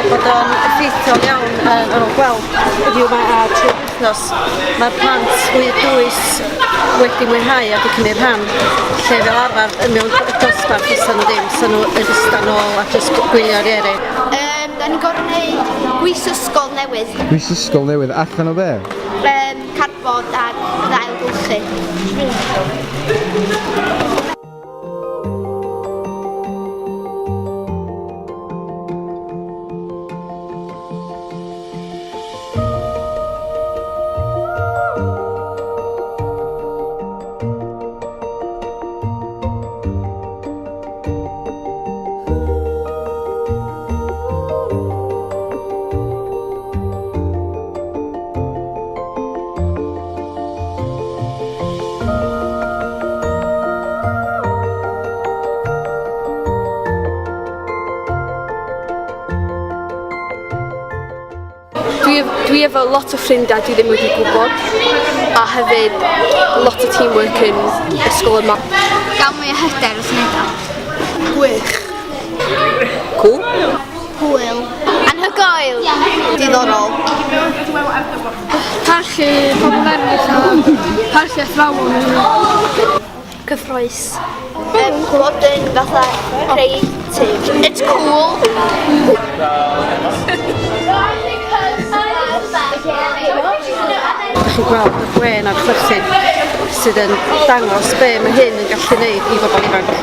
bod o'n effeithiol iawn yy ar ôl gweld heddiw 'ma a trwy'r wythnos mae'r plant fwy dwys wedi mwynhau a 'di cymryd rhan lle fel arfer yn mewn dosbarth fysa nhw ddim, 'sa nhw yn ista nôl a jyst gwylio'r eraill. Yym, da ni'n gorfod gwneud gwis ysgol newydd. Gwis ysgol newydd, allan o be? Yym, cardboard ac ailgylchu. Dwi, dwi efo lot o ffrindiau dwi ddim wedi gwybod a hefyd lot o teamwork yn ysgol yma. Gael mwy o hyder wrth wneud o. Gwych. Cŵl. Hwyl. Anhygoel! Diddorol. Parchu pobl eraill a parchu athrawon. Cyffrous. Um, bod yn fatha creative. It's cool. Dych chi'n gweld y gwên a'r chwerthin sydd yn dangos be mae hyn yn gallu neud i bobl ifanc.